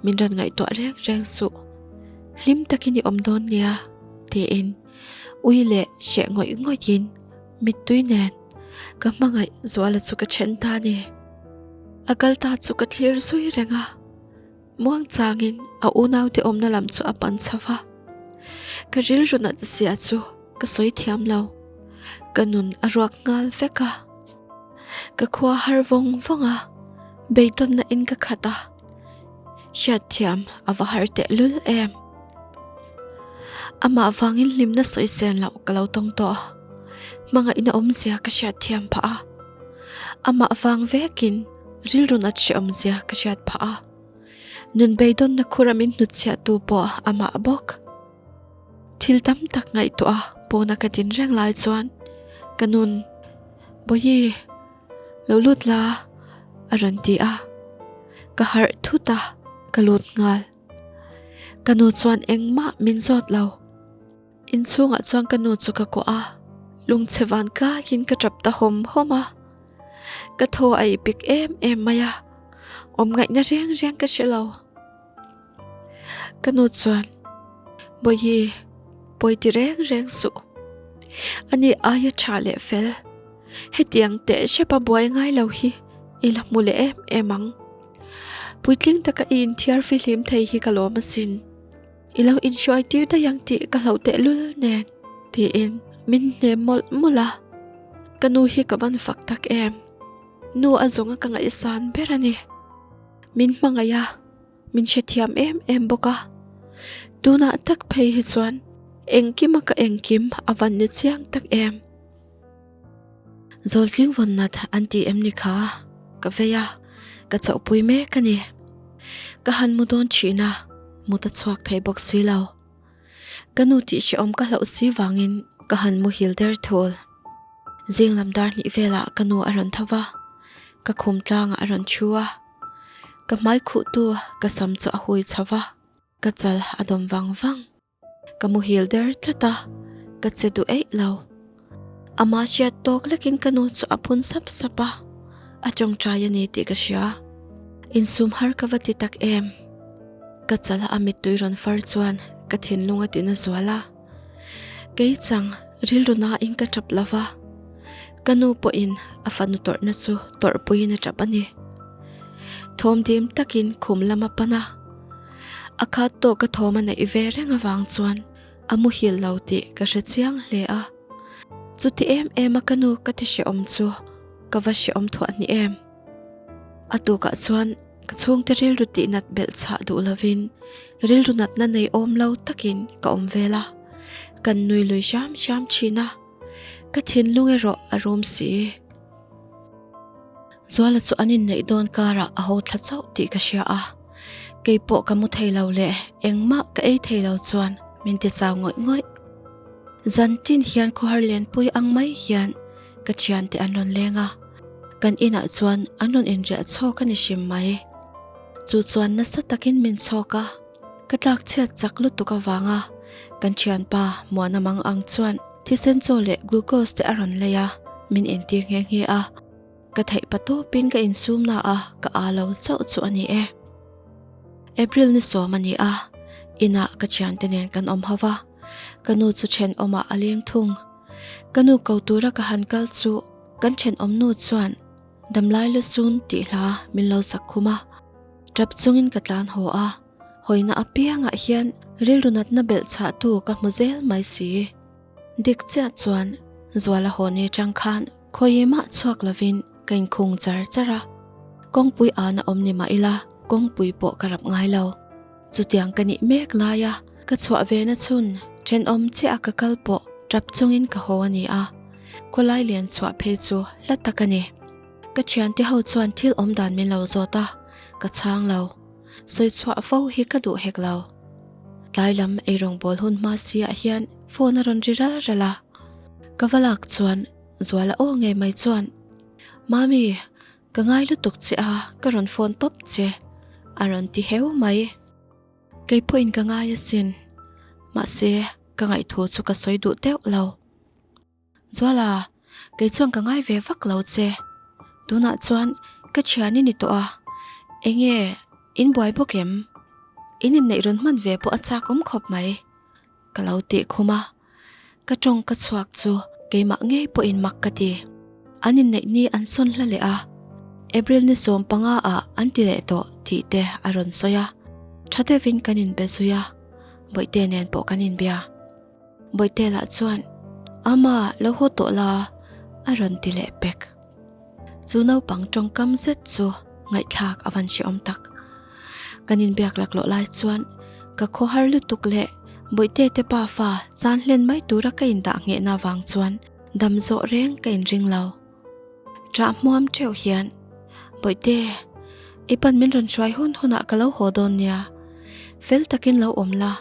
Speaker 1: Min rawn ngaihtuah reng reng suh. Hlim takin i awm dawn nia, tiin ui leh hreh ngawih ngawihin mittui nen ka hmangaih Zuala chu ka then ta a ni. A kal ta chu ka thlir zui reng a. Muangchangin a unaute awmna lam chu a pan chho va. Ka rilru nat zia chu ka sawi thiam lo. Ka nun a ruak nghal vek a. Ka khua har vawng vawng a, beidawnna in ka khat a. Hriatthiam a va har tehlul em. Amah vangin hlimna sawi sen loh ka lo tawng tawh. Hmangaihna awmzia ka hriatthiam phah a. Amah vang vekin rilru nat hrehawmzia ka hriat phah a. Nun beidawnna khura min hnutchhiahtu pawh amah bawk. Thil tam tak ngaihtuah a pawna ka din reng lai chuan ka nun, Bawihi, lo lut la a rawn ti a. Ka harh thut a, ka lut nghal. Ka nu chuan engmah min zawt lo. Inchhungah chuan ka nu chu ka kuah a, lungchhe van kaiin ka tap ta hawm hawm a. Ka thaw a ipik em em mai a, awm ngaihna reng reng ka hre lo. Ka nu chuan, Bawihi, pawi ti reng reng suh. Ani aia tha leh fel, hetiang teh hrepa buai ngai lo hi i la hmu leh em em ang. Puitling taka i inthiar fihlim thei hi ka lawm asin. I lo inhruai tir daih ang tih ka hlauh tehlul nen tiin min hnem mawlh mawlh a, ka nu hi ka ban fak tak em. Nu a zawnga ka ngaihsan ber a ni. Min hmangaih a, min hrethiam em em bawk a. Tunah tak phei hi chuan engkima ka engkim a van ni chiang tak em. Zawltling vawn nat an ti em ni kha? Ka vei a, ka chauhpui mek a ni. Ka han mu dawn thin a, mut a chhuak thei bawk si lo. Ka nu tih hrehawm ka hlauh si vangin ka han muhil der thul. Zing lam dar hnih velah ka nu a rawn tho va, ka khum tlangah a rawn thu a. Ka hmai khuhtu ka sam chu a hui chho va, ka chal a dawm vang vang. Ka muhil der tlat a, ka che duh eih lo. Amah hriat tawk lekin ka nu chu a phun sap sap a, a tawngtai a ni tih ka hria. Insum har ka va ti tak em? Ka chala a mittui rawn far chuan ka thinlung a tina zual a. Kei chang rilru nain ka tap lo va, ka nu pawhin a fanu tawrhna chu tawrhpuiin a tap a ni. Thawmdim takin khum lam a pan a. A khat tawh ka thawm a neih ve reng avang chuan a muhil lo tih ka hre chiang hle a. Chuti em em a ka nu ka ti hrehawm chu ka va hrehawm thuah ni em. A tukah chuan ka chhungte rilru tih nat belh chhah duh lovin rilru natna nei awm lo takin ka awm vel a. Kan nui lui hram hram thin a, ka thinlung erawh a rum si. Zuala chu an inneih dawn karah a haw thla chauh tih ka hria a, kei pawh ka mu thei lo leh engmah ka ei thei lo chuan min ti chau ngawih ngawih. Zan tin hian khawhar lenpui ang mai hian ka thiante an rawn leng a, kan inah chuan an rawn inriah chhawk a ni hrim mai. Chu chuan nasa takin min chhawk a, ka tlak chhiat chak lutuk avanga kan thianpa Muana mang ang chuan thisen chaw leh glucose te a rawn lei a, min intir nghe nghe a. Ka theih pa tawpin ka insumna a ka aa lo chauh chu a ni e. April ni sawm a ni a, inah ka thiante nen kan awm ho va, ka nu chu thenawmah a leng thung. Ka nu ko tura ka han kal chu kan thenawm nu chuan Damlai Lusun tih hla min lo sak khum a, tap chungin ka tlan haw a, hawina apiangah hian rilru natna belh chhahtu ka hmu zel mai si. Dik chiah chuan Zuala haw ni atang khan khawi mah chhuak lovin ka inkhung char char a. Kawngpui an a awm ni mah ila kawngpui pawh ka rap ngai lo. Chutiang ka nih mek laia ka chhuah ve na chhun thenawm chiah a ka kal pawh tap chungin ka haw a ni a, khawlai lian chhuah phei chu hla tak a ni. Ka thiante ho chuan thil awm dan min lo zawt a, ka chhang lo. Sawi chhuah fo hi ka duh hek lo. Tlai lam eirawng bawl hun hma si ah hian phone a rawn ri ral ral a, ka va lak chuan Zuala aw ngei mai chuan, Mami, Ka ngai lutuk che a, ka rawn phone tawp che, a rawn ti heu mai. Kei pawhin ka ngai asin, mahse ka ngaihthu chu ka sawi duh deuh lo. Zuala, kei chuan ka ngai ve vak lo che. Tunah chuan ka thian i ni tawh a, enge in buai bawk em? In inneih rawn hman ve pawh a chak awm khawp mai. Ka lo tih khum a, ka tawng ka chhuak chu keimah ngei pawhin mak ka ti. An inneih ni an sawn hla leh a, April ni 15 ah an ti leh tawh tih te a rawn sawi a, tha deuhin kan inbe zui a, Bawihte nen pawh kan inbia. Bawihte lah chuan, Ama, lo haw tawh la a rawn ti leh pek. Chu naupang tawngkam zet chu ngaihthlak a van hrehawm tak. Kan inbiak laklawh lai chuan ka khawhar lutuk leh Bawihte te pa fa chan hlen mai tura ka indah nghehna vang chuan dam zawh reng ka inring lo. Ṭah hmuam ṭeuh hian, Bawihte, i pan min rawn hruai hun hunah ka lo haw dawn nia. Fel takin lo awm la,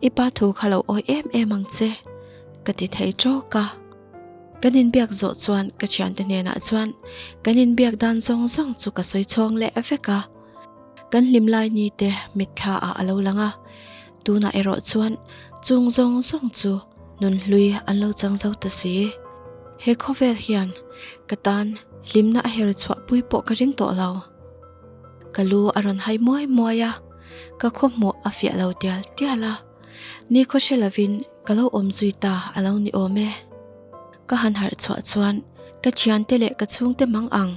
Speaker 1: i pa thu kha lo awi em em ang che, ka ti thei ṭawk a. Kan inbiak zawh chuan ka thiante hnenah chuan kan inbiak dan zawng zawng chu ka sawi chhawng leh vek a. Kan hlim lai ni te mitthla ah a lo lang a, tunah erawh chuan chung zawng zawng chu nunhlui an lo chang zo ta si. He khawvel hian ka tan hlimna a her chhuah pui pawh ka ring tawh lo. Ka lu a rawn hai muai muai a, ka khawhmuh a fiah lo tial tial a. Ni khaw hre lovin ka lo awm zui ta a lo ni awm e. Ka han harh chhuah chuan ka thiante leh ka chhungte mang ang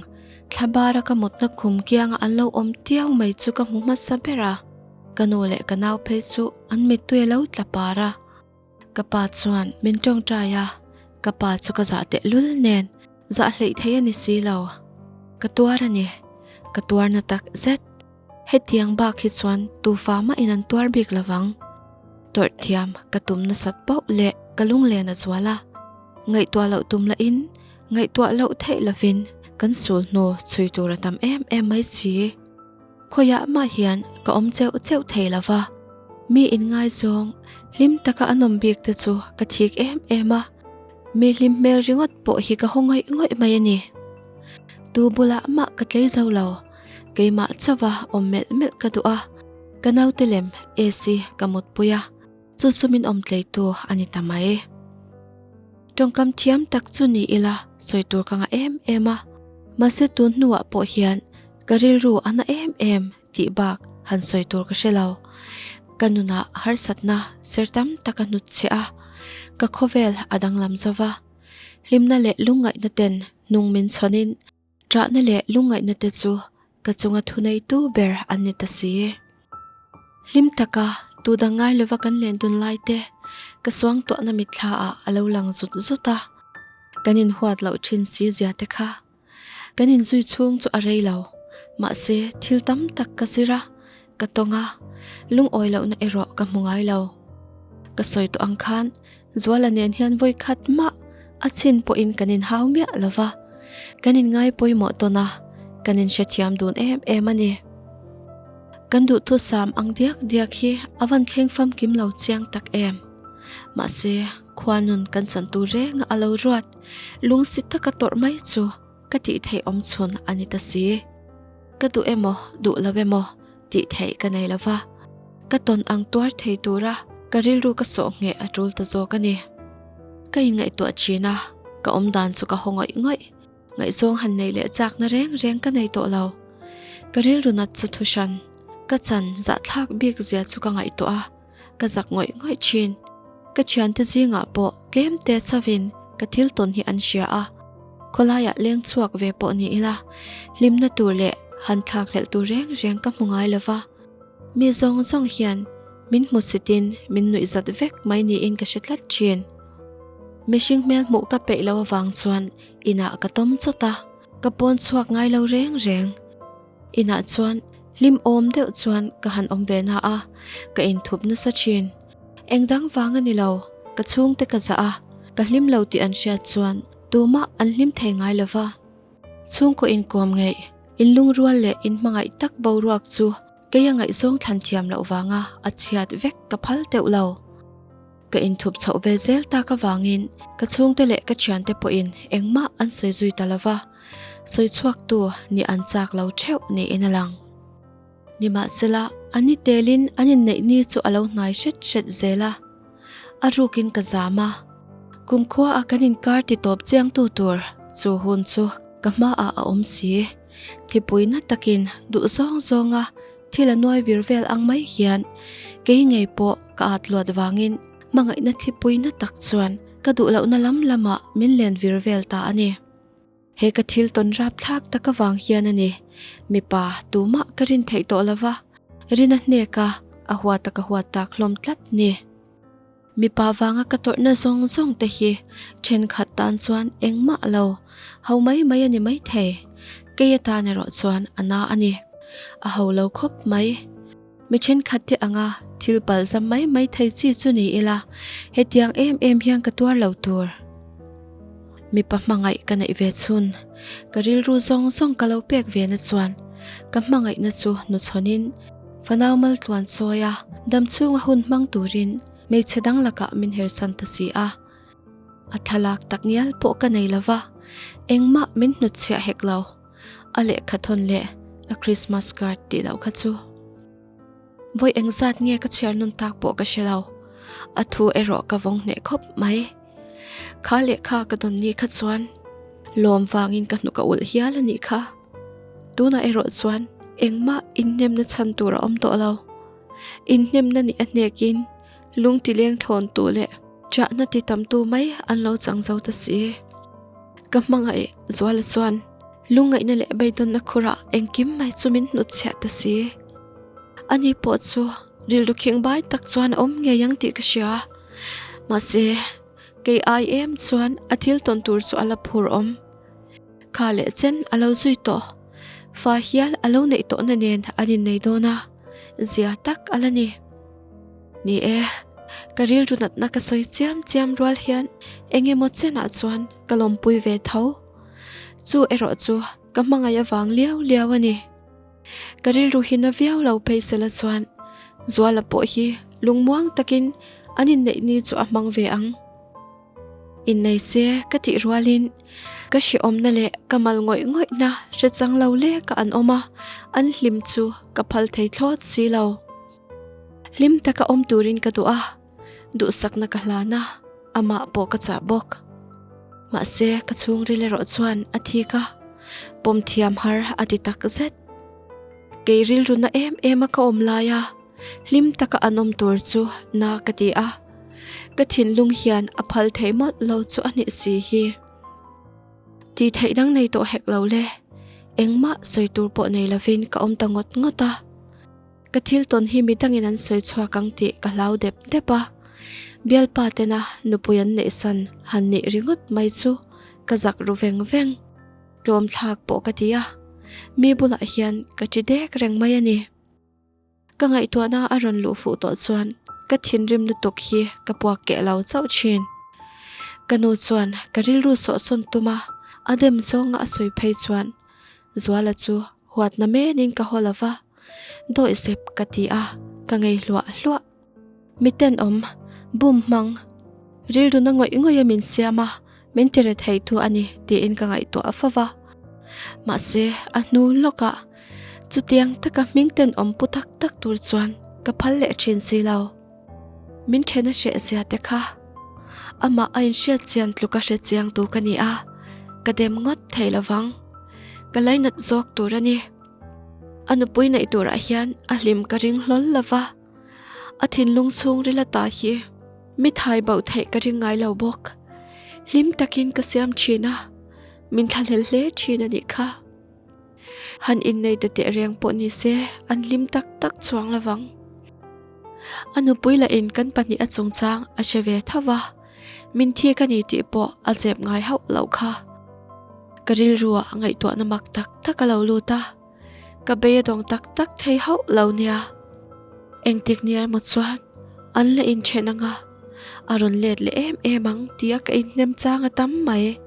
Speaker 1: thla bara ka mutna khum kianga an lo awm tiau mai chu ka hmu hmasa ber a. Ka nu leh ka nau phei chu an mittui a lo tla par a. Ka pa chuan min tawngtai a, ka pa chu ka zah tehlul nen zah hleih thei a ni si lo. Ka tuar a ni, ka tuarna tak zet. Hetiang bak hi chuan tufa mahin an tuar bik lovang. Tawrh thiam ka tum nasat pauh leh ka lunglen a zual a. Ngaihtuah loh tum lahin ngaihtuah loh theih lovin kan sul hnu chhui tur a tam em em mai si. Khawiah mah hian ka awm cheuh cheuh thei lova. Mi inngaizawng hlim taka an awm bik te chu ka thik em em a. Mi hlim hmel ringawt pawh hi ka haw ngawih ngawih mai a ni. Tu bulah mah ka tlei zo lo. Keimah chauha awm melh melh ka duh a, ka naute lem AC ka mutpui a, chu chu min awm tleitu a ni ta mai. Tawngkam thiam tak chu ni ila sawi tur ka ngah em em a, mahse tun hnuah pawh hian ka rilru a na em em tih bak han sawi tur ka hre lo. Ka nunah harsatna ser tam tak a hnutchhiah a, ka khawvel a danglam zo va, hlimna leh lungngaihna ten hnung min chhawnin Ṭahna leh lungngaihna te chu ka chunga thuneitu ber an ni ta si. Hlim taka tu dang ngai lova kan len dun lai te ka suangtuahna mitthla ah a lo lang zut zut a, kan inhuat loh ṭhin si zia te kha. Kan inzui chhung chu a rei lo, mahse thil tam tak ka zir a, ka tawng a, lungawi lohna erawh ka hmu ngai lo. Ka sawi tawh ang khan Zuala nen hian vawi khat mah a chhin pawhin kan inhau miah lo va, kan inngai pawimawh tawn a, kan inhrethiam dun em em a ni. Kan duhthusam ang diak diak hi a van thleng famkim lo chiang tak em. Mahse, khua nun kan chan tur renga a lo ruat, lungsi taka tawrh mai chu ka tih theih awm chhun a ni ta si. Ka duh emaw, duh lo emaw tih theih ka nei lo va, ka tawn ang tuar thei tura ka rilru ka sawh ngheh a tul ta zawk a ni. Ka inngaihtuah thin a, ka awm dan chu ka haw ngawih ngawih. Ngaihzawng han nei leh chakna reng reng ka nei tawh lo. Ka rilru nat chu thu hran, ka chan zahthlak bik zia chu ka ngaihtuah a, ka zak ngawih ngawih thin. Ka thiante zingah pawh tlem te chauhin ka thil tawn hi an hria a, khawlaiah leng chhuak ve pawh ni ila hlimna tur leh han thlakhlelh tur reng reng ka hmu ngai lova. Mi zawng zawng hian min hmusitin min nuihzat vek mai niin ka hre tlat thin. Mihring hmel hmuh ka peih loh avang chuan inah ka tawm chawt a, ka pawn chhuak ngai lo reng reng. Inah chuan hlim awm deuh chuan ka han awm ve na a, ka inthup nasa thin. Eng dang vang a ni lo, ka chhungte ka zah a, ka hlim lo tih an hriat chuan tumah an hlim thei ngai lo va. Chhungkaw inkawm ngeih, inlungrual leh inhmangaih tak boruak chu kei a ngaihzawng thlan thiam loh vanga a chhiat vek ka phal teuh lo. Ka inthup chhoh ve zel tak avangin ka chhungte leh ka thiante pawhin engmah an sawi zui ta lo va, sawi chhuaktu nih an chak lo theuh niin a lang. Nimahsela, a ni telin an inneih ni chu a lo hnai hret hret zel a, a rukin ka zam a. Kumkhua a kan inkar ti tawp chiangtu tur chu hun chu ka hmaah a awm si. Thipuina takin duh zawng zawnga Thil a nuai vir vel ang mai hian kei ngei pawh ka at luat vangin hmangaihna thlipuina tak chuan ka duh lohna lam lamah min len vir vel ta a ni. He ka thil tawn rap thlak tak avang hian a ni. Mipa tumah ka rin theih tawh lova, rin a hnek a, a huat a ka huat tak hlawm tlat ni. Mipa vanga ka tawrhna zawng zawng te hi thenkhat tan chuan engmah lo, ho mai mai a ni maithei. Kei atan erawh chuan a na a ni. A ho lo khawp mai. Mi thenkhat te anga thil palh zam mai mai thei chi chu ni ila, hetiang em em hian ka tuar lo tur. Mipa hmangaih ka neih ve chhun, ka rilru zawng zawng ka lo pek ve na chuan ka hmangaihna chu hnuchhawnin fanau maltluan chawi a, dam chhunga hun hmang turin hmeichhe dang lakah min hersan ta si a. A thlalak tak ngial pawh ka nei lova, engmah min hnutchhiah hek lo. A lehkha thawn leh a Christmas card tih loh kha chu. Vawi engzat nge ka chhiar nun tak pawh ka hre lo. A thu erawh ka vawng hneh khawp mai. Kha lehkha ka dawn ni kha chuan lawm vangin ka hnuk a ulh hial a nih kha. Tunah erawh chuan engmah inhnemna chhan tur a awm tawh lo. Inhnemna nih a hnekin lung tileng thawntu leh chahna ti tamtu mai an lo chang zo ta si. Ka hmangaih Zuala chuan lungngaihna leh beidawnna khurah engkim mai chu min hnutchhiah ta si. Ani pawh chu rilru khingbai tak chuan a awm ngei ang tih ka hria. Mahse, kei ai em chuan a thil tawn tur chu a la phur awm. Kha leh chen a lo zui tawh. Fa hial a lo neih tawhna nen an innei dawn a, zia tak a la ni. Ni e, ka rilru natna ka sawi chiam chiam rual hian eng emaw chenah chuan ka lawmpui ve tho. Chu erawh chu ka hmangaih avang liau liau a ni. Ka rilru hi na viau lo phei sela chuan Zuala pawh hi lungmuang takin an inneih ni chu a hmang ve ang. Innei se ka tih rualin ka hrehawmna leh ka mal ngawih ngawihna hre chang lo leka an awm a, an hlim chu ka phal thei thlawt si lo. Hlim taka awm turin ka duh a, duhsakna ka hlan a, amah pawh ka chah bawk. Mahse ka chhungril erawh chuan a thik a, pawm thiam har a ti tak zet. Kei rilru na em em a ka awm lai a, hlim taka an awm tur chu na ka ti a, ka thinlung hian a phal thei mawlh lo chu a nih si hi. Tih theih dang nei tawh hek lo le, engmah sawi tur pawh nei lovin ka awm ta ngawt ngawt a. Ka thil tawn hi mi dangin an sawi chhuak ang tih ka hlau dep dep a, bialpa tena nupui an neihsan han nih ringawt mai chu ka zak ru veng veng. Tlawm thlak pawh ka ti a, mi bulah hian ka ṭi dek reng mai a ni. Ka ngaihtuahna a rawn luh fuh tawh chuan ka thinrim lutuk hi ka puak keh lo chauh ṭhin. Ka nu chuan ka rilru sawhsawn tum a, a dem zawnga a sawi phei chuan Zuala chu huatna menin ka haw lo va, dawihzep ka ti a, ka ngei hluah hluah. Mi tenawm, bum hmang, rilru na ngawih ngawih a min siam a, min ti re thei thu a ni tiin ka ngaihtuah fo va. Mahse, a hnu lawkah chutiang taka hming tenawm pu tak tak tur chuan ka phal leh thin si lo. Min then a hreh zia te kha amah a inhriat chian tluk a hre chiang tu ka ni a, ka dem ngawt thei lo vang. Ka lainat zawk tur a ni. A nupui neih turah hian a hlim ka ring hlawl lo va, a thinlung chhungril ata hi mi thai bauh theih ka ring ngai lo bawk. Hlim takin ka siam thin a, min thlahlel hle thin a nih kha. Han innei ta teh reng pawh ni se an hlim tak tak chuang lovang. A nupui lahin kan pahnih a chungchang a hre ve tho va. Min thik a ni tih pawh a zep ngai hauh loh kha. Ka rilruah ngaihtuahna mak tak tak a lo lut a, ka bei a dawng tak tak thei hauh lo nia. Engtik nia emaw chuan an la inthen ang a, a rawn let leh em em ang tia ka inhnem chang a tam mai.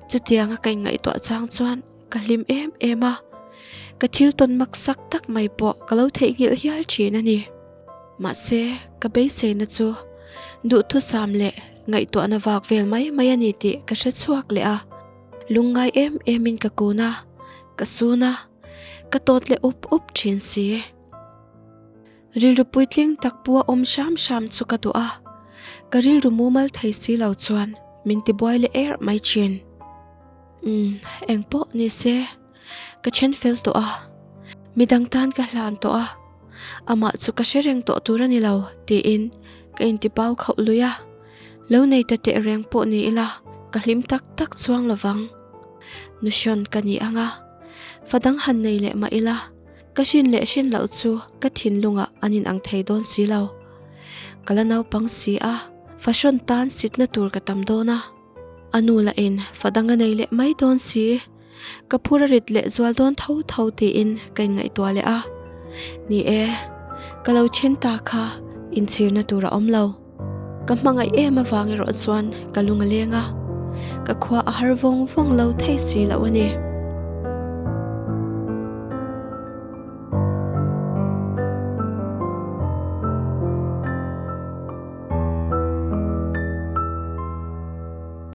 Speaker 1: Chutianga ka inngaihtuah chang chuan ka hlim em em a, ka thil tawn maksak tak mai pawh ka lo theihnghilh hial thin a ni. Mahse, ka beiseina chu duhthusam leh ngaihtuahna vak vel mai mai a ni tih ka hre chhuak leh a, lungngai em emin ka kun a, ka sun a, ka tawt leh up up thin si. Rilru puitling tak pu a awm hram hram chu ka duh a, ka rilru mumal thei si lo chuan min tibuai leh erh mai thin. Umm, engpawh ni se, ka then fel tawh a, midang tan ka hlan tawh a, amah chu ka hre reng tawh tur a ni lo tiin ka intipau khauh lui a, lo nei ta teh reng pawh ni ila ka hlim tak tak chuang lo vang. Nuhrawn ka ni ang a, fa dang han nei leh mah ila ka hrin leh hrin loh chu ka thinlungah an inang thei dawn si lo. Ka la naupang si a, fahrawn tan sitna tur ka tam dawn a. A nu lah in fa dang a nei leh mai dawn si, ka phur a rit leh zual dawn tho tho tiin ka inngaihtuah leh a. Ni e, ka lo then ta kha inchhirna tur a awm lo. Ka hmangaih em avang erawh chuan ka lung a leng a, ka khua a har vawng vawng lo thei si loh a ni.